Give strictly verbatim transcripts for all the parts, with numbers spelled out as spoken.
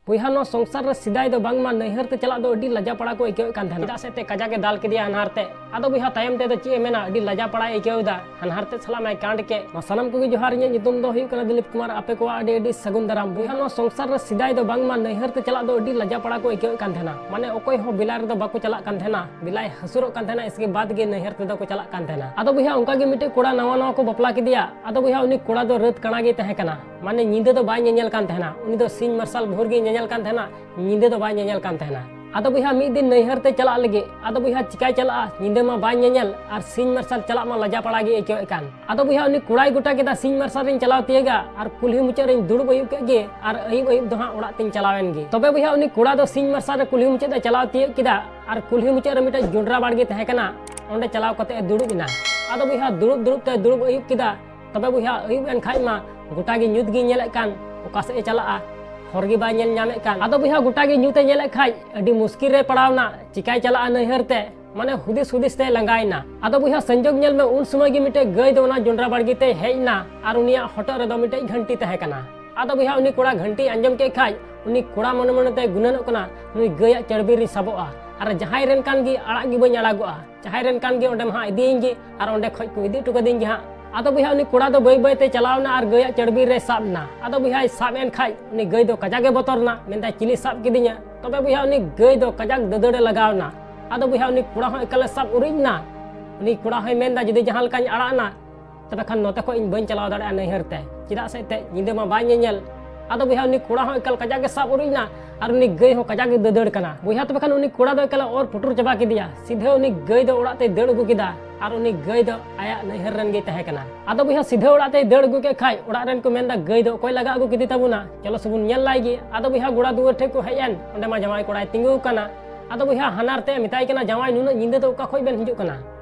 ᱵᱚᱭᱦᱟ, ᱱᱚᱣᱟ ᱥᱚᱝᱥᱟᱨ ᱨᱮ ᱥᱮᱫᱟᱭ ᱫᱚ ᱵᱟᱝᱢᱟ ᱱᱟᱹᱭᱦᱟᱹᱨ ᱛᱮ ᱪᱟᱞᱟᱜ ᱫᱚ ᱟᱹᱰᱤ ᱞᱟᱡᱟ ᱯᱟᱲᱟ ᱠᱚ ᱟᱹᱭᱠᱟᱹᱣᱮᱫ ᱠᱟᱱ ᱛᱟᱦᱮᱱᱟ, ᱪᱮᱫᱟᱜ ᱥᱮ ᱮᱱᱛᱮ ᱠᱟᱡᱟᱠ ᱮ ᱫᱟᱞ ᱠᱮᱫᱮᱭᱟ ᱦᱟᱱᱦᱟᱨ ᱛᱮ᱾ ᱟᱫᱚ ᱵᱚᱭᱦᱟ, ᱛᱟᱭᱚᱢ ᱛᱮᱫᱚ ᱪᱮᱫ ᱮ ᱢᱮᱱᱟ, ᱟᱹᱰᱤ ᱞᱟᱡᱟ ᱯᱟᱲᱟᱭ ᱟᱹᱭᱠᱟᱹᱣ ᱮᱫᱟ, ᱦᱟᱱᱦᱟᱨ ᱛᱮ ᱥᱟᱞᱟᱜ ᱢᱟᱭ ᱠᱟᱸᱰ ᱠᱮᱫ᱾ ᱢᱟ ᱥᱟᱱᱟᱢ ᱠᱚᱜᱮ ᱡᱚᱦᱟᱨ, ᱤᱧᱟᱹᱜ ᱧᱩᱛᱩᱢ ᱫᱚ ᱦᱩᱭᱩᱜ ᱠᱟᱱᱟ ᱫᱤᱞᱤᱯ ᱠᱩᱢᱟᱨ, ᱟᱯᱮ ᱠᱚᱣᱟᱜ ᱟᱹᱰᱤ ᱟᱹᱰᱤ ᱥᱟᱹᱜᱩᱱ ᱫᱟᱨᱟᱢ᱾ ᱵᱚᱭᱦᱟ, ᱱᱚᱣᱟ ᱥᱚᱝᱥᱟᱨ ᱨᱮ ᱥᱮᱫᱟᱭ ᱫᱚ ᱵᱟᱝᱢᱟ ᱱᱟᱹᱭᱦᱟᱹᱨ ᱛᱮ ᱪᱟᱞᱟᱜ ᱫᱚ ᱟᱹᱰᱤ ᱞᱟᱡᱟ ᱯᱟᱲᱟ ᱠᱚ ᱟᱹᱭᱠᱟᱹᱣᱮᱫ ᱠᱟᱱ ᱛᱟᱦᱮᱱᱟ, ᱢᱟᱱᱮ ᱚᱠᱚᱭ ᱦᱚᱸ ᱵᱤᱞᱟᱭ ᱨᱮᱫᱚ ᱵᱟᱠᱚ ᱪᱟᱞᱟᱜ ᱠᱟᱱ ᱛᱟᱦᱮᱱᱟ, ᱵᱤᱞᱟᱭ ᱦᱟᱹᱥᱩᱨᱚᱜ ᱠᱟᱱ ᱛᱟᱦᱮᱱᱟ, ᱤᱥᱠᱮ ᱵᱟᱫ ᱜᱮ ᱱᱟᱹᱭᱦᱟᱹᱨ ᱛᱮᱫᱚ ᱠᱚ ᱪᱟᱞᱟᱜ ᱠᱟᱱ ᱛᱟᱦᱮᱱᱟ᱾ ᱟᱫᱚ ᱵᱚᱭᱦᱟ, ᱚᱱᱠᱟ ᱜᱮ ᱢᱤᱫᱴᱮᱡ ᱠᱚᱲᱟ ᱱᱟᱣᱟ ᱱᱟᱣᱟ ᱠᱚ ᱵᱟᱯᱞᱟ ᱠᱮᱫᱮᱭᱟ᱾ ᱟᱫᱚ ᱵᱚᱭᱦᱟ, ᱩᱱᱤ ᱠᱚᱲᱟ ᱫᱚ ᱨᱟᱹᱛ ᱠᱟᱬᱟ ᱜᱮ ᱛᱟᱦᱮᱸ ᱠᱟᱱᱟ, ᱢᱟᱱᱮ ᱧᱤᱫᱟᱹ ᱫᱚ ᱵᱟᱭ ᱧᱮᱧᱮᱞ ᱠᱟᱱ ᱛᱟᱦᱮᱱᱟ, ᱩᱱᱤ ᱫᱚ ᱥᱤᱧ ᱢᱟᱨᱥᱟᱞ ᱵᱷᱳᱨ ᱜᱮ ᱧᱮᱧᱮᱞ ᱠᱟᱱ ᱛᱟᱦᱮᱱᱟ, ᱧᱤᱫᱟᱹ ᱫᱚ ᱵᱟᱭ ᱧᱮᱧᱮᱞ ᱠᱟᱱ ᱛᱟᱦᱮᱱᱟ᱾ ᱟᱫᱚ ᱵᱚᱭᱦᱟ, ᱢᱤᱫ ᱫᱤᱱ ᱱᱟᱹᱭᱦᱟᱹᱨ ᱛᱮ ᱪᱟᱞᱟᱜ ᱞᱟᱹᱜᱤᱫ, ᱟᱫᱚ ᱵᱚᱭᱦᱟ, ᱪᱤᱠᱟᱭ ᱪᱟᱞᱟᱜᱼᱟ? ᱧᱤᱫᱟᱹ ᱢᱟ ᱵᱟᱭ ᱧᱮᱧᱮᱞ ᱟᱨ ᱥᱤᱧ ᱢᱟᱨᱥᱟᱞ ᱪᱟᱞᱟᱜ ᱢᱟ ᱞᱟᱡᱟ ᱯᱟᱲᱟ ᱜᱮ ᱟᱹᱭᱠᱟᱹᱣᱮᱫ ᱠᱟᱱ᱾ ᱟᱫᱚ ᱵᱚᱭᱦᱟ, ᱩᱱᱤ ᱠᱚᱲᱟᱭ ᱜᱚᱴᱟ ᱠᱮᱫᱟ, ᱥᱤᱧ ᱢᱟᱨᱥᱟᱞ ᱨᱤᱧ ᱪᱟᱞᱟᱣ ᱛᱤᱭᱟᱹᱜᱟ ᱟᱨ ᱠᱩᱞᱦᱤ ᱢᱩᱪᱟᱹᱫ ᱨᱤᱧ ᱫᱩᱲᱩᱵ ᱟᱹᱭᱩᱵ ᱠᱮᱫ ᱜᱮ ᱟᱨ ᱟᱹᱭᱩᱵ ᱟᱹᱭᱩᱵ ᱫᱚ ᱦᱟᱸᱜ ᱚᱲᱟᱜ ᱛᱤᱧ ᱪᱟᱞᱟᱣ ᱮᱱ ᱜᱮ᱾ ᱛᱚᱵᱮ ᱵᱚᱭᱦᱟ, ᱩᱱᱤ ᱠᱚᱲᱟ ᱫᱚ ᱥᱤᱧ ᱢᱟᱨᱥᱟᱞ ᱨᱮ ᱠᱩᱞᱦᱤ ᱢᱩᱪᱟᱹᱫ ᱮ ᱪᱟᱞᱟᱣ ᱛᱤᱭᱟᱹᱜ ᱠᱮᱫᱟ ᱟᱨ ᱠᱩᱞᱦᱤ ᱢᱩᱪᱟᱹᱫ ᱨᱮ ᱢᱤᱫᱴᱮᱡ ᱡᱚᱸᱰᱨᱟ ᱵᱟᱲᱜᱮ ᱛᱟᱦᱮᱸ ᱠᱟᱱᱟ, ᱚᱸᱰᱮ ᱪᱟᱞᱟᱣ ᱠᱟᱛᱮ ᱮ ᱫᱩᱲᱩᱵ ᱮᱱᱟ᱾ ᱟᱫᱚ ᱵᱚᱭᱦᱟ, ᱫᱩᱲᱩᱵ ᱫᱩᱲᱩᱵ ᱛᱮ ᱫᱩᱲᱩᱵ ᱟᱹᱭᱩᱵ ᱠᱮᱫᱟ᱾ ᱛᱚᱵᱮ ᱵᱚᱭᱦᱟ, ᱟᱹᱭᱩᱵ ᱮᱱ ᱠᱷᱟᱡ ᱢᱟ ᱜᱚᱴᱟ ᱜᱮ ᱧᱩᱛ ᱜᱮ ᱧᱮᱞᱮᱫ ᱠᱟᱱ, ᱚᱠᱟ ᱥᱮᱫ ᱮ ᱪᱟᱞᱟᱜᱼᱟ, ᱦᱚᱨ ᱜᱮ ᱵᱟᱭ ᱧᱮᱞ ᱧᱟᱢᱮᱫ ᱠᱟᱱ᱾ ᱟᱫᱚ ᱵᱚᱭᱦᱟ, ᱜᱚᱴᱟ ᱜᱮ ᱧᱩᱛ ᱮ ᱧᱮᱞᱮᱫ ᱠᱷᱟᱡ ᱟᱹᱰᱤ ᱢᱩᱥᱠᱤᱞ ᱨᱮ ᱯᱟᱲᱟᱣ ᱮᱱᱟ, ᱪᱤᱠᱟᱭ ᱪᱟᱞᱟᱜᱼᱟ ᱱᱟᱹᱭᱦᱟᱹᱨ ᱛᱮ? ᱢᱟᱱᱮ ᱦᱩᱫᱤᱥ ᱦᱩᱫᱤᱥ ᱛᱮ ᱞᱟᱸᱜᱟᱭᱮᱱᱟ᱾ ᱟᱫᱚ ᱵᱚᱭᱦᱟ, ᱥᱚᱝᱡᱳᱜᱽ ᱧᱮᱞ ᱢᱮ, ᱩᱱ ᱥᱚᱢᱚᱭ ᱜᱮ ᱢᱤᱫᱴᱮᱡ ᱜᱟᱹᱭ ᱫᱚ ᱚᱱᱟ ᱡᱚᱸᱰᱨᱟ ᱵᱟᱲᱜᱮ ᱛᱮᱭ ᱦᱮᱡ ᱮᱱᱟ ᱟᱨ ᱩᱱᱤᱭᱟᱜ ᱦᱚᱴᱚᱜ ᱨᱮᱫᱚ ᱢᱤᱫᱴᱮᱡ ᱜᱷᱟᱹᱱᱴᱤ ᱛᱟᱦᱮᱸ ᱠᱟᱱᱟ᱾ ᱟᱫᱚ ᱵᱚᱭᱦᱟ, ᱩᱱᱤ ᱠᱚᱲᱟ ᱜᱷᱟᱹᱱᱴᱤ ᱟᱸᱡᱚᱢ ᱠᱮᱫ ᱠᱷᱟᱡ, ᱩᱱᱤ ᱠᱚᱲᱟ ᱢᱚᱱᱮ ᱢᱚᱱᱮ ᱛᱮ ᱜᱩᱱᱟᱹᱱᱚᱜ ᱠᱟᱱᱟ, ᱱᱩᱭ ᱜᱟᱹᱭᱟᱜ ᱪᱟᱹᱲᱵᱤ ᱨᱤᱧ ᱥᱟᱵᱚᱜᱼᱟ ᱟᱨ ᱡᱟᱦᱟᱸᱭ ᱨᱮᱱ ᱠᱟᱱ ᱜᱮ ᱟᱲᱟᱜ ᱜᱮ ᱵᱟᱹᱧ ᱟᱲᱟᱜᱚᱜᱼᱟ, ᱡᱟᱦᱟᱸᱭ ᱨᱮᱱ ᱠᱟᱱ ᱜᱮ ᱚᱸᱰᱮ ᱢᱟ ᱦᱟᱸᱜ ᱤᱫᱤᱭᱤᱧ ᱜᱮ ᱟᱨ ᱚᱸᱰᱮ ᱠᱷᱚᱡ ᱠᱚ ᱤᱫᱤ ᱦᱚᱴᱚ ᱠᱟᱹᱫᱤᱧ ᱜᱮ ᱦᱟᱸᱜ᱾ ᱟᱫᱚ ᱵᱚᱭᱦᱟ, ᱩᱱᱤ ᱠᱚᱲᱟ ᱫᱚ ᱵᱟᱹᱭ ᱵᱟᱹᱭ ᱛᱮ ᱪᱟᱞᱟᱣ ᱮᱱᱟ ᱟᱨ ᱜᱟᱹᱭᱟᱜ ᱪᱟᱹᱲᱵᱤ ᱨᱮᱭ ᱥᱟᱵ ᱮᱱᱟ᱾ ᱟᱫᱚ ᱵᱚᱭᱦᱟᱭ ᱥᱟᱵ ᱮᱱ ᱠᱷᱟᱡ, ᱩᱱᱤ ᱜᱟᱹᱭ ᱫᱚ ᱠᱟᱡᱟᱠ ᱮ ᱵᱚᱛᱚᱨ ᱮᱱᱟ, ᱢᱮᱱᱫᱟᱭ, ᱪᱤᱞᱤ ᱥᱟᱵ ᱠᱤᱫᱤᱧᱟ? ᱛᱚᱵᱮ ᱵᱚᱭᱦᱟ, ᱩᱱᱤ ᱜᱟᱹᱭ ᱫᱚ ᱠᱟᱡᱟᱠ ᱫᱟᱹᱫᱟᱹᱲ ᱮ ᱞᱟᱜᱟᱣ ᱮᱱᱟ᱾ ᱟᱫᱚ ᱵᱚᱭᱦᱟ, ᱩᱱᱤ ᱠᱚᱲᱟ ᱦᱚᱸ ᱮᱠᱟᱞᱮ ᱥᱟᱵ ᱩᱨᱤᱡ ᱮᱱᱟ᱾ ᱩᱱᱤ ᱠᱚᱲᱟ ᱦᱚᱸᱭ ᱢᱮᱱᱫᱟ, ᱡᱩᱫᱤ ᱡᱟᱦᱟᱸ ᱞᱮᱠᱟᱧ ᱟᱲᱟᱜ ᱮᱱᱟ, ᱛᱚᱵᱮ ᱠᱷᱟᱱ ᱱᱚᱛᱮ ᱠᱷᱚᱡ ᱤᱧ ᱵᱟᱹᱧ ᱪᱟᱞᱟᱣ ᱫᱟᱲᱮᱭᱟᱜᱼᱟ ᱱᱟᱹᱭᱦᱟᱹᱨ ᱛᱮ, ᱪᱮᱫᱟᱜ ᱥᱮ ᱮᱱᱛᱮᱫ ᱧᱤᱫᱟᱹ ᱢᱟ ᱵᱟᱭ ᱧᱮᱧᱮᱞ᱾ ᱟᱫᱚ ᱵᱚᱭᱦᱟ, ᱩᱱᱤ ᱠᱚᱲᱟ ᱦᱚᱸ ᱮᱠᱟᱞ ᱠᱟᱡᱟᱠ ᱜᱮ ᱥᱟᱵ ᱩᱨᱤᱡ ᱮᱱᱟ ᱟᱨ ᱩᱱᱤ ᱜᱟᱹᱭ ᱦᱚᱸ ᱠᱟᱡᱟᱠ ᱜᱮ ᱫᱟᱹᱫᱟᱹᱲ ᱠᱟᱱᱟ᱾ ᱵᱚᱭᱦᱟ, ᱛᱚᱵᱮ ᱠᱷᱟᱱ ᱩᱱᱤ ᱠᱚᱲᱟ ᱫᱚ ᱮᱠᱟᱞᱮ ᱚᱨ ᱯᱩᱴᱩᱨ ᱪᱟᱵᱟ ᱠᱮᱫᱮᱭᱟ᱾ ᱥᱤᱫᱷᱟᱹ ᱩᱱᱤ ᱜᱟᱹᱭ ᱫᱚ ᱚᱲᱟᱜ ᱛᱮᱭ ᱫᱟᱹᱲ ᱟᱹᱜᱩ ᱠᱮᱫᱟ ᱟᱨ ᱩᱱᱤ ᱜᱟᱹᱭ ᱫᱚ ᱟᱭᱟᱜ ᱱᱟᱹᱭᱦᱟᱹᱨ ᱨᱮᱱ ᱜᱮᱭ ᱛᱟᱦᱮᱸ ᱠᱟᱱᱟ᱾ ᱟᱫᱚ ᱵᱚᱭᱦᱟ, ᱥᱤᱫᱷᱟᱹ ᱚᱲᱟᱜ ᱛᱮᱭ ᱫᱟᱹᱲ ᱟᱹᱜᱩ ᱠᱮᱫ ᱠᱷᱟᱡ, ᱚᱲᱟᱜ ᱨᱮᱱ ᱠᱚ ᱢᱮᱱᱫᱟ, ᱜᱟᱹᱭ ᱫᱚ ᱚᱠᱚᱭ ᱞᱟᱜᱟ ᱟᱹᱜᱩ ᱠᱮᱫᱮ ᱛᱟᱵᱚᱱᱟ? ᱪᱚᱞᱚ ᱥᱮᱵᱚᱱ ᱧᱮᱞ ᱞᱟᱭ ᱜᱮ᱾ ᱟᱫᱚ ᱵᱚᱭᱦᱟ, ᱜᱚᱲᱟ ᱫᱩᱣᱟᱹᱨ ᱴᱷᱮᱡ ᱠᱚ ᱦᱮᱡ ᱮᱱ, ᱚᱸᱰᱮ ᱢᱟ ᱡᱟᱶᱟᱭ ᱠᱚᱲᱟᱭ ᱛᱤᱸᱜᱩ ᱟᱠᱟᱱᱟ᱾ ᱟᱫᱚ ᱵᱚᱭᱦᱟ, ᱦᱟᱱᱦᱟᱨ ᱛᱮ ᱢᱮᱛᱟᱭ ᱠᱟᱱᱟ, ᱡᱟᱶᱟᱭ, ᱱᱩᱱᱟᱹᱜ ᱧᱤᱫᱟᱹ ᱫᱚ ᱚᱠᱟ ᱠᱷᱚᱡ ᱵᱮᱱ ᱦᱤᱡᱩᱜ ᱠᱟᱱᱟ?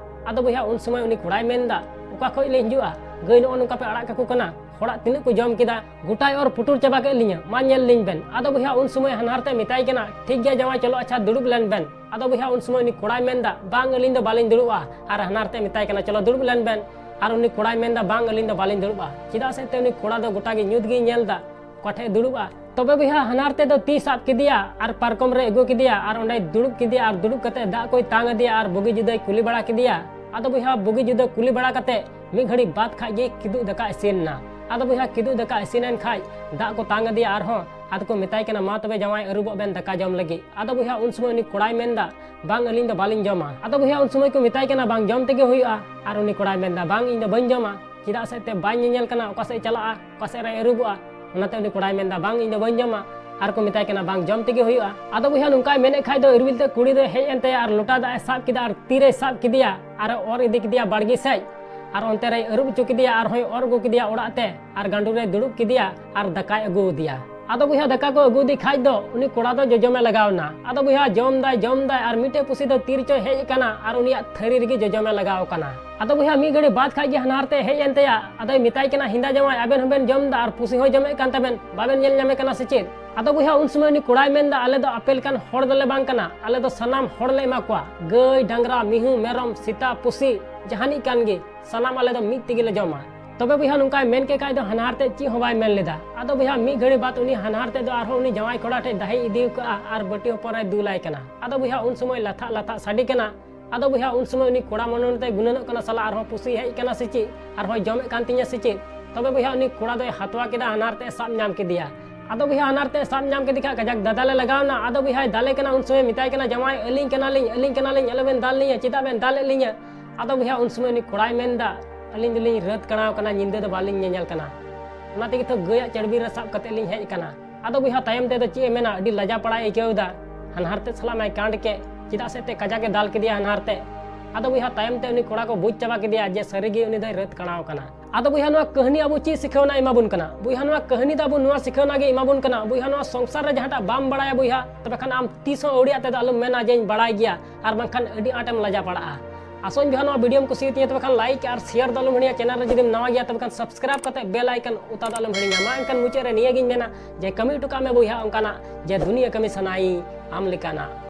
ᱟᱫᱚ ᱵᱚᱭᱦᱟ, ᱩᱱ ᱥᱚᱢᱚᱭ ᱩᱱᱤ ᱠᱚᱲᱟᱭ ᱢᱮᱱᱫᱟ, ᱚᱠᱟ ᱠᱷᱚᱡ ᱞᱮ ᱦᱤᱡᱩᱜᱼᱟ? ᱜᱟᱹᱭ ᱱᱚᱜᱼᱚ ᱱᱚᱝᱠᱟ ᱯᱮ ᱟᱲᱟᱜ ᱠᱟᱠᱚ ᱠᱟᱱᱟ, ᱦᱚᱲᱟᱜ ᱛᱤᱱᱟᱹᱜ ᱠᱚ ᱡᱚᱢ ᱠᱮᱫᱟ, ᱜᱚᱴᱟᱭ ᱚᱨ ᱯᱩᱴᱩᱨ ᱪᱟᱵᱟ ᱠᱮᱫ ᱞᱤᱧᱟ, ᱢᱟ ᱧᱮᱞ ᱞᱤᱧ ᱵᱮᱱ᱾ ᱟᱫᱚ ᱵᱚᱭᱦᱟ, ᱩᱱ ᱥᱚᱢᱚᱭ ᱦᱟᱱᱦᱟᱨ ᱛᱮ ᱢᱮᱛᱟᱭ ᱠᱟᱱᱟ, ᱴᱷᱤᱠ ᱜᱮᱭᱟ ᱡᱟᱶᱟᱭ, ᱪᱚᱞᱚ ᱟᱪᱪᱷᱟ ᱫᱩᱲᱩᱵ ᱞᱮᱱ ᱵᱮᱱ᱾ ᱟᱫᱚ ᱵᱚᱭᱦᱟ, ᱩᱱ ᱥᱚᱢᱚᱭ ᱩᱱᱤ ᱠᱚᱲᱟᱭ ᱢᱮᱱᱫᱟ, ᱵᱟᱝ, ᱟᱹᱞᱤᱧ ᱫᱚ ᱵᱟᱞᱤᱧ ᱫᱩᱲᱩᱵᱼᱟ᱾ ᱟᱨ ᱦᱟᱱᱦᱟᱨ ᱛᱮ ᱢᱮᱛᱟᱭ ᱠᱟᱱᱟ, ᱪᱚᱞᱚ ᱫᱩᱲᱩᱵ ᱞᱮᱱ ᱵᱮᱱ᱾ ᱟᱨ ᱩᱱᱤ ᱠᱚᱲᱟᱭ ᱢᱮᱱᱫᱟ, ᱵᱟᱝ, ᱟᱹᱞᱤᱧ ᱫᱚ ᱵᱟᱞᱤᱧ ᱫᱩᱲᱩᱵᱼᱟ᱾ ᱪᱮᱫᱟᱜ ᱥᱮ ᱮᱱᱛᱮ ᱩᱱᱤ ᱠᱚᱲᱟ ᱫᱚ ᱜᱚᱴᱟ ᱜᱮ ᱧᱩᱛ ᱜᱮᱭ ᱧᱮᱞ ᱮᱫᱟ, ᱚᱠᱟ ᱴᱷᱮᱡ ᱮ ᱫᱩᱲᱩᱵᱼᱟ᱾ ᱛᱚᱵᱮ ᱵᱚᱭᱦᱟ, ᱦᱟᱱᱦᱟᱨ ᱛᱮᱫ ᱫᱚ ᱛᱤ ᱥᱟᱵ ᱠᱮᱫᱮᱭᱟ ᱟᱨ ᱯᱟᱨᱠᱚᱢ ᱨᱮ ᱟᱹᱜᱩ ᱠᱮᱫᱮᱭᱟ ᱟᱨ ᱚᱸᱰᱮᱭ ᱫᱩᱲᱩᱵ ᱠᱮᱫᱮᱭᱟ ᱟᱨ ᱫᱩᱲᱩᱵ ᱠᱟᱛᱮ ᱫᱟᱜ ᱠᱚᱭ ᱛᱟᱝ ᱟᱫᱮᱭᱟ ᱟᱨ ᱵᱩᱜᱤ ᱡᱩᱫᱟᱹᱭ ᱠᱩᱞᱤ ᱵᱟᱲᱟ ᱠᱮᱫᱮᱭᱟ᱾ ᱟᱫᱚ ᱵᱚᱭᱦᱟ, ᱵᱩᱜᱤ ᱡᱩᱫᱟᱹ ᱠᱩᱞᱤ ᱵᱟᱲᱟ ᱠᱟᱛᱮ ᱢᱤᱫ ᱜᱷᱟᱹᱲᱤ ᱵᱟᱫ ᱠᱷᱟᱡ ᱜᱮ ᱠᱤᱫᱩᱜ ᱫᱟᱠᱟ ᱤᱥᱤᱱ ᱮᱱᱟ᱾ ᱟᱫᱚ ᱵᱚᱭᱦᱟ, ᱠᱤᱫᱩᱜ ᱫᱟᱠᱟ ᱤᱥᱤᱱ ᱮᱱ ᱠᱷᱟᱡ ᱫᱟᱜ ᱠᱚ ᱛᱟᱝ ᱟᱫᱮᱭᱟ ᱟᱨᱦᱚᱸ᱾ ᱟᱫᱚ ᱠᱚ ᱢᱮᱛᱟᱭ ᱠᱟᱱᱟ, "ᱢᱟ ᱛᱚᱵᱮ ᱡᱟᱶᱟᱭ, ᱟᱹᱨᱩᱵᱚᱜ ᱵᱮᱱ ᱫᱟᱠᱟ ᱡᱚᱢ ᱞᱟᱹᱜᱤᱫ᱾" ᱟᱫᱚ ᱵᱚᱭᱦᱟ, ᱩᱱ ᱥᱚᱢᱚᱭ ᱩᱱᱤ ᱠᱚᱲᱟᱭ ᱢᱮᱱᱫᱟ, "ᱵᱟᱝ, ᱟᱹᱞᱤᱧ ᱫᱚ ᱵᱟᱞᱤᱧ ᱡᱚᱢᱟ᱾" ᱟᱫᱚ ᱵᱚᱭᱦᱟ, ᱩᱱ ᱥᱚᱢᱚᱭ ᱠᱚ ᱢᱮᱛᱟᱭ ᱠᱟᱱᱟ, "ᱵᱟᱝ, ᱡᱚᱢ ᱛᱮᱜᱮ ᱦᱩᱭᱩᱜᱼᱟ᱾" ᱟᱨ ᱩᱱᱤ ᱠᱚᱲᱟᱭ ᱢᱮᱱᱫᱟ, "ᱵᱟᱝ, ᱤᱧ ᱫᱚ ᱵᱟᱹᱧ ᱡᱚᱢᱟ᱾ ᱪᱮᱫᱟᱜ ᱥᱮ ᱮᱱᱛᱮ ᱵᱟᱭ ᱧᱮᱧᱮᱞ ᱠᱟᱱᱟ ᱚᱠᱟ ᱥᱮᱫ ᱮ ᱪᱟᱞᱟᱜᱼᱟ, ᱚᱠᱟ ᱥᱮᱫ ᱨᱮᱭ ᱟᱹᱨᱩᱵᱚᱜᱼᱟ?" ᱚᱱᱟᱛᱮ ᱩᱱᱤ ᱠᱚᱲᱟᱭ ᱢᱮᱱᱫᱟ, "ᱵᱟᱝ, ᱤᱧ ᱫᱚ ᱵᱟᱹᱧ ᱡᱚᱢᱟ᱾" ᱟᱨ ᱠᱚ ᱢᱮᱛᱟᱭ ᱠᱟᱱᱟ, "ᱵᱟᱝ, ᱡᱚᱢ ᱛᱮᱜᱮ ᱦᱩᱭᱩᱜᱼᱟ᱾" ᱟᱫᱚ ᱵᱚᱭᱦᱟ, ᱱᱚᱝᱠᱟᱭ ᱢᱮᱱᱮᱫ ᱠᱷᱟᱡ ᱫᱚ ᱤᱨᱵᱤᱞ ᱛᱮ ᱠᱩᱲᱤ ᱫᱚᱭ ᱦᱮᱡ ᱮᱱ ᱛᱟᱭᱟ ᱟᱨ ᱞᱚᱴᱟ ᱫᱟᱜ ᱮ ᱥᱟᱵ ᱠᱮᱫᱟ ᱟᱨ ᱛᱤᱨᱮᱭ ᱥᱟᱵ ᱠᱮᱫᱮᱭᱟ ᱟᱨ ᱚᱨ ᱤᱫᱤ ᱠᱮᱫᱮᱭᱟ ᱵᱟᱲᱜᱮ ᱥᱮᱫ᱾ ᱟᱨ ᱚᱱᱛᱮ ᱨᱮᱭ ᱟᱹᱨᱩᱵ ᱦᱚᱪᱚ ᱠᱮᱫᱮᱭᱟ ᱟᱨ ᱦᱚᱸᱭ ᱚᱨ ᱟᱹᱜᱩ ᱠᱮᱫᱮᱭᱟ ᱚᱲᱟᱜ ᱛᱮ᱾ ᱟᱨ ᱜᱟᱸᱰᱩ ᱨᱮᱭ ᱫᱩᱲᱩᱵ ᱠᱮᱫᱮᱭᱟ ᱟᱨ ᱫᱟᱠᱟᱭ ᱟᱹᱜᱩ ᱟᱫᱮᱭᱟ᱾ ᱟᱫᱚ ᱵᱚᱭᱦᱟ, ᱫᱟᱠᱟ ᱠᱚ ᱟᱹᱜᱩ ᱟᱫᱮ ᱠᱷᱟᱡ ᱫᱚ ᱩᱱᱤ ᱠᱚᱲᱟ ᱫᱚ ᱡᱚᱡᱚᱢᱮ ᱞᱟᱜᱟᱣ ᱮᱱᱟ᱾ ᱟᱫᱚ ᱵᱚᱭᱦᱟ, ᱡᱚᱢ ᱫᱟᱭ, ᱡᱚᱢ ᱫᱟᱭ ᱟᱨ ᱢᱤᱫᱴᱮᱡ ᱯᱩᱥᱤ ᱫᱚ ᱛᱤ ᱨᱮᱪᱚᱭ ᱦᱮᱡ ᱟᱠᱟᱱᱟ ᱟᱨ ᱩᱱᱤᱭᱟᱜ ᱛᱷᱟᱹᱨᱤ ᱨᱮᱜᱮ ᱡᱚᱡᱚᱢᱮ ᱞᱟᱜᱟᱣ ᱟᱠᱟᱱᱟ᱾ ᱟᱫᱚ ᱵᱚᱭᱦᱟ, ᱢᱤᱫ ᱜᱷᱟᱹᱲᱤ ᱵᱟᱫ ᱠᱷᱟᱡ ᱜᱮ ᱦᱟᱱᱦᱟᱨ ᱛᱮ ᱦᱮᱡ ᱮᱱ ᱛᱟᱭᱟ᱾ ᱟᱫᱚᱭ ᱢᱮᱛᱟᱭ ᱠᱟᱱᱟ, "ᱦᱮᱸᱫᱟ ᱡᱟᱶᱟᱭ, ᱟᱵᱮᱱ ᱦᱚᱸᱵᱮᱱ ᱡᱚᱢ ᱫᱟ ᱟᱨ ᱯᱩᱥᱤ ᱦᱚᱸᱭ ᱡᱚᱢᱮᱫ ᱠᱟᱱ ᱛᱟᱵᱮᱱ, ᱵᱟᱵᱮᱱ ᱧᱮᱞ ᱧᱟᱢᱮ ᱠᱟᱱᱟ ᱥᱮ ᱪᱮᱫ?" ᱟᱫᱚ ᱵᱚᱭᱦᱟ, ᱩᱱ ᱥᱚᱢᱚᱭ ᱩᱱᱤ ᱠᱚᱲᱟᱭ ᱢᱮᱱᱫᱟ, "ᱟᱞᱮ ᱫᱚ ᱟᱯᱮ ᱞᱮᱠᱟᱱ ᱦᱚᱲ ᱫᱚᱞᱮ ᱵᱟᱝ ᱠᱟᱱᱟ, ᱟᱞᱮ ᱫᱚ ᱥᱟᱱᱟᱢ ᱦᱚᱲ ᱞᱮ ᱮᱢᱟ ᱠᱚᱣᱟ, ᱜᱟᱹᱭ, ᱰᱟᱝᱨᱟ, ᱢᱤᱦᱩ, ᱢᱮᱨᱚᱢ, ᱥᱮᱛᱟ, ᱯᱩᱥᱤ, ᱡᱟᱦᱟᱱᱤᱡ ᱠᱟᱱ ᱜᱮ, ᱥᱟᱱᱟᱢ ᱟᱞᱮ ᱫᱚ ᱢᱤᱫ ᱛᱮᱜᱮ ᱞᱮ ᱡᱚᱢᱟ᱾" ᱛᱚᱵᱮ ᱵᱚᱭᱦᱟ, ᱱᱚᱝᱠᱟᱭ ᱢᱮᱱ ᱠᱮᱫ ᱠᱷᱟᱡ ᱫᱚ ᱦᱟᱱᱦᱟᱨ ᱛᱮ ᱪᱮᱫ ᱦᱚᱸ ᱵᱟᱭ ᱢᱮᱱ ᱞᱮᱫᱟ᱾ ᱟᱫᱚ ᱵᱚᱭᱦᱟ, ᱢᱤᱫ ᱜᱷᱟᱹᱲᱤ ᱵᱟᱫ ᱩᱱᱤ ᱦᱟᱱᱦᱟᱨ ᱛᱮ ᱫᱚ ᱟᱨᱦᱚᱸ ᱩᱱᱤ ᱡᱟᱶᱟᱭ ᱠᱚᱲᱟ ᱴᱷᱮᱡ ᱫᱟᱦᱮᱭ ᱤᱫᱤ ᱠᱟᱜᱼᱟ ᱟᱨ ᱵᱟᱹᱴᱤ ᱦᱚᱯᱚᱱ ᱨᱮᱭ ᱫᱩᱞᱟᱭ ᱠᱟᱱᱟ᱾ ᱟᱫᱚ ᱵᱚᱭᱦᱟ, ᱩᱱ ᱥᱚᱢᱚᱭ ᱞᱟᱛᱷᱟᱜ ᱞᱟᱛᱷᱟᱜ ᱥᱟᱰᱮ ᱠᱟᱱᱟ᱾ ᱟᱫᱚ ᱵᱚᱭᱦᱟ, ᱩᱱ ᱥᱚᱢᱚᱭ ᱩᱱᱤ ᱠᱚᱲᱟ ᱢᱚᱱᱮ ᱢᱚᱱᱮ ᱛᱮᱭ ᱜᱩᱱᱟᱹᱱᱚᱜ ᱠᱟᱱᱟ, "ᱥᱟᱞᱟ ᱟᱨᱦᱚᱸ ᱯᱩᱥᱤ ᱦᱮᱡ ᱠᱟᱱᱟ ᱥᱮ ᱪᱮᱫ? ᱟᱨᱦᱚᱸᱭ ᱡᱚᱢᱮᱫ ᱠᱟᱱ ᱛᱤᱧᱟ ᱥᱮ ᱪᱮᱫ?" ᱛᱚᱵᱮ ᱵᱚᱭᱦᱟ, ᱩᱱᱤ ᱠᱚᱲᱟ ᱫᱚᱭ ᱦᱟᱛᱣᱟ ᱠᱮᱫᱟ, ᱦᱟᱱᱦᱟᱨ ᱛᱮ ᱥᱟᱵ ᱧᱟᱢ ᱠᱮᱫᱮᱭᱟ᱾ ᱟᱫᱚ ᱵᱚᱭᱦᱟ, ᱦᱟᱱᱦᱟᱨ ᱛᱮ ᱥᱟᱵ ᱧᱟᱢ ᱠᱮᱫᱮ ᱠᱷᱟᱡ ᱠᱟᱡᱟᱠ ᱫᱟᱫᱟᱞᱮ ᱞᱟᱜᱟᱣ ᱮᱱᱟ᱾ ᱟᱫᱚ ᱵᱚᱭᱦᱟᱭ ᱫᱟᱞᱮ ᱠᱟᱱᱟ, ᱩᱱ ᱥᱚᱢᱚᱭ ᱢᱮᱛᱟᱭ ᱠᱟᱱᱟ, "ᱡᱟᱶᱟᱭ, ᱟᱹᱞᱤᱧ ᱠᱟᱱᱟᱞᱤᱧ, ᱟᱹᱞᱤᱧ ᱠᱟᱱᱟᱞᱤᱧ, ᱟᱞᱚᱵᱮᱱ ᱫᱟᱞ ᱞᱤᱧᱟ, ᱪᱮᱫᱟᱜ ᱵᱮᱱ ᱫᱟᱞᱮᱫ ᱞᱤᱧᱟ?" ᱟᱫᱚ ᱵᱚᱭᱦᱟ, ᱩᱱ ᱥᱚᱢᱚᱭ ᱩᱱᱤ ᱠᱚᱲᱟᱭ ᱢᱮᱱᱫᱟ, "ᱟᱹᱞᱤᱧ ᱫᱚᱞᱤᱧ ᱨᱟᱹᱛ ᱠᱟᱬᱟᱣ ᱠᱟᱱᱟ, ᱧᱤᱫᱟᱹ ᱫᱚ ᱵᱟᱞᱤᱧ ᱧᱮᱧᱮᱞ ᱠᱟᱱᱟ, ᱚᱱᱟ ᱛᱮᱜᱮ ᱛᱚ ᱜᱟᱹᱭᱟᱜ ᱪᱟᱹᱲᱵᱤ ᱨᱮ ᱥᱟᱵ ᱠᱟᱛᱮ ᱞᱤᱧ ᱦᱮᱡ ᱟᱠᱟᱱᱟ᱾" ᱟᱫᱚ ᱵᱚᱭᱦᱟ, ᱛᱟᱭᱚᱢ ᱛᱮᱫᱚ ᱪᱮᱫ ᱮ ᱢᱮᱱᱟ, ᱟᱹᱰᱤ ᱞᱟᱡᱟ ᱯᱟᱲᱟᱭ ᱟᱹᱭᱠᱟᱹᱣ ᱮᱫᱟ᱾ ᱦᱟᱱᱦᱟᱨ ᱛᱮ ᱥᱟᱞᱟᱜ ᱢᱟᱭ ᱠᱟᱸᱰ ᱠᱮᱫ, ᱪᱮᱫᱟᱜ ᱥᱮ ᱮᱱᱛᱮ ᱠᱟᱡᱟᱠ ᱮ ᱫᱟᱞ ᱠᱮᱫᱮᱭᱟ ᱦᱟᱱᱦᱟᱨ ᱛᱮ᱾ ᱟᱫᱚ ᱵᱚᱭᱦᱟ, ᱛᱟᱭᱚᱢ ᱛᱮ ᱩᱱᱤ ᱠᱚᱲᱟ ᱠᱚ ᱵᱩᱡᱽ ᱪᱟᱵᱟ ᱠᱮᱫᱮᱭᱟ ᱡᱮ ᱥᱟᱹᱨᱤ ᱜᱮ ᱩᱱᱤ ᱫᱚᱭ ᱨᱟᱹᱛ ᱠᱟᱬᱟᱣ ᱠᱟᱱᱟ᱾ ᱟᱫᱚ ᱵᱚᱭᱦᱟ, ᱱᱚᱣᱟ ᱠᱟᱹᱦᱱᱤ ᱟᱵᱚ ᱪᱮᱫ ᱥᱤᱠᱷᱟᱹᱣᱱᱟ ᱮᱢᱟ ᱵᱚᱱ ᱠᱟᱱᱟ? ᱵᱚᱭᱦᱟ, ᱱᱚᱣᱟ ᱠᱟᱹᱦᱱᱤ ᱫᱚ ᱟᱵᱚ ᱱᱚᱣᱟ ᱥᱤᱠᱷᱟᱹᱣᱱᱟ ᱜᱮ ᱮᱢᱟ ᱵᱚᱱ ᱠᱟᱱᱟ᱾ ᱵᱚᱭᱦᱟ, ᱱᱚᱣᱟ ᱥᱚᱝᱥᱟᱨ ᱨᱮ ᱡᱟᱦᱟᱸᱴᱟᱜ ᱵᱟᱢ ᱵᱟᱲᱟᱭᱟ ᱵᱚᱭᱦᱟ, ᱛᱚᱵᱮ ᱠᱷᱟᱱ ᱟᱢ ᱛᱤᱥ ᱦᱚᱸ ᱟᱹᱣᱲᱤᱭᱟᱜ ᱛᱮᱫᱚ ᱟᱞᱚᱢ ᱢᱮᱱᱟ ᱡᱮᱧ ᱵᱟᱲᱟᱭ ᱜᱮᱭᱟ, ᱟᱨ ᱵᱟᱝᱠᱷᱟᱱ ᱟᱹᱰᱤ ᱟᱸᱴᱮᱢ ᱞᱟᱡᱟ ᱯᱟᱲᱟᱜᱼᱟ᱾ ᱟᱥᱚᱧ ᱵᱚᱭᱦᱟ, ᱱᱚᱣᱟ ᱵᱷᱤᱰᱤᱭᱳᱢ ᱠᱩᱥᱤᱭᱟᱛᱤᱧᱟ, ᱛᱚᱵᱮ ᱠᱷᱟᱱ ᱞᱟᱭᱤᱠ ᱟᱨ ᱥᱮᱭᱟᱨ ᱫᱚ ᱟᱞᱚᱢ ᱦᱤᱲᱤᱧᱟ᱾ ᱪᱮᱱᱮᱞ ᱨᱮ ᱡᱩᱫᱤᱢ ᱱᱟᱣᱟ ᱜᱮᱭᱟ, ᱛᱚᱵᱮ ᱠᱷᱟᱱ ᱥᱟᱵᱥᱠᱨᱟᱭᱤᱵ ᱠᱟᱛᱮ ᱵᱮᱞ ᱟᱭᱠᱚᱱ ᱚᱛᱟ ᱫᱚ ᱟᱞᱚᱢ ᱦᱤᱲᱤᱧᱟ᱾ ᱢᱟ ᱮᱱᱠᱷᱟᱱ ᱢᱩᱪᱟᱹᱫ ᱨᱮ ᱱᱤᱭᱟᱹ ᱜᱤᱧ ᱢᱮᱱᱟ ᱡᱮ ᱠᱟᱹᱢᱤ ᱦᱚᱴᱚ ᱠᱟᱜ ᱢᱮ ᱵᱚᱭᱦᱟ ᱚᱱᱠᱟᱱᱟᱜ ᱡᱮ ᱫᱩᱱᱤᱭᱟᱹ ᱠᱟᱹᱢᱤ ᱥᱟᱱᱟᱭᱤᱧ ᱟᱢ ᱞᱮᱠᱟᱱᱟᱜ᱾